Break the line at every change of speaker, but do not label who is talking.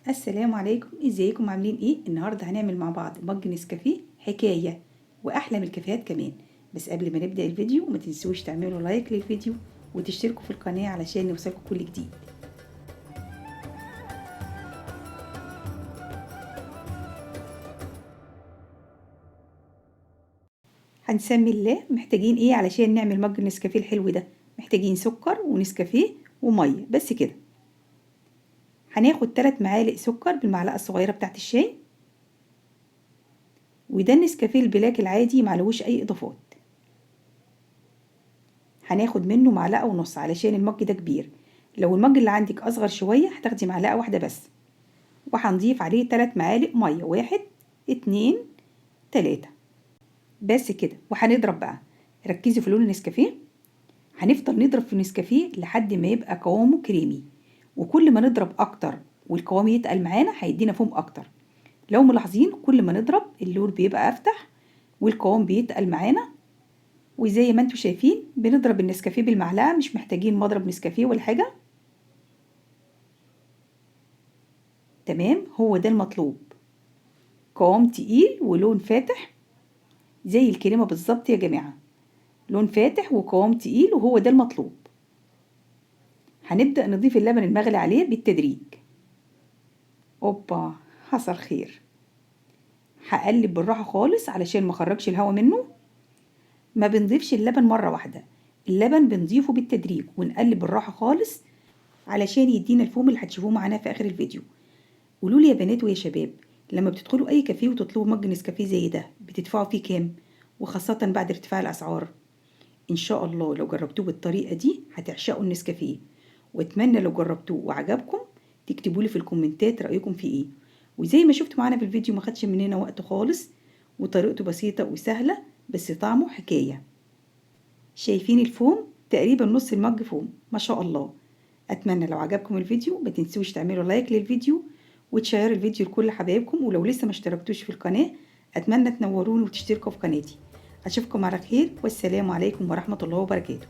السلام عليكم، ازيكم؟ عاملين ايه؟ النهارده هنعمل مع بعض mug نسكافيه حكاية واحلى من الكافيهات كمان. بس قبل ما نبدا الفيديو ما تنسوش تعملوا like للفيديو وتشتركوا في القناة علشان يوصلكم كل جديد. هنسمي الله. محتاجين ايه علشان نعمل mug النسكافيه الحلو ده؟ محتاجين سكر ونسكافيه ومية بس كده. هناخد 3 معالق سكر بالمعلقه الصغيرة بتاعت الشاي، وده النسكافيه ال black العادي معلهوش اي اضافات. هناخد منه معلقه ونص علشان ال mug ده كبير، لو ال mug اللي عندك اصغر شوية هتاخدي معلقه واحدة بس. وهنضيف عليه 3 معالق مية، 1 2 3 بس كده. وهنضرب بقى، ركزي في لون النسكافيه، هنفضل نضرب في النسكافيه لحد ما يبقى قوامه كريمي، وكل ما نضرب اكتر والقوام يتقل معانا هيدينا فوم اكتر. لو ملاحظين كل ما نضرب اللون بيبقى افتح والقوام بيتقل معانا. وزي ما انتم شايفين بنضرب النسكافيه بالمعلقه، مش محتاجين مضرب نسكافيه ولا حاجة. تمام، هو ده المطلوب، قوام تقيل ولون فاتح زي الكريمة بالظبط يا جماعة، لون فاتح وقوام تقيل وهو ده المطلوب. هنبدأ نضيف اللبن المغلي عليه بالتدريج. اوبا، حصل خير. هقلب بالراحة خالص علشان ما اخرجش الهواء منه. ما بنضيفش اللبن مرة واحدة، اللبن بنضيفه بالتدريج ونقلب بالراحة خالص علشان يدينا الفوم اللي هتشوفوه معانا في اخر الفيديو. قولوا لي يا بنات ويا شباب، لما بتدخلوا اي كافيه وتطلبوا mug نسكافيه زي ده بتدفعوا فيه كام؟ وخاصة بعد ارتفاع الاسعار. ان شاء الله لو جربتوه بالطريقة دي هتعشقوا النسكافيه، واتمنى لو جربتوه وعجبكم تكتبوا لي في الكومنتات رايكم فيه ايه. وزي ما شفتوا معانا في الفيديو ما خدش مننا وقت خالص، وطريقته بسيطة وسهلة بس طعمه حكاية. شايفين الفوم؟ تقريبا نص ال mug فوم ما شاء الله. اتمنى لو عجبكم الفيديو ما تنسوش تعملوا like للفيديو وتشيروا الفيديو لكل حبايبكم، ولو لسه ما اشتركتوش في القناة اتمنى تنوروني وتشتركوا في قناتي. اشوفكم على خير، والسلام عليكم ورحمة الله وبركاته.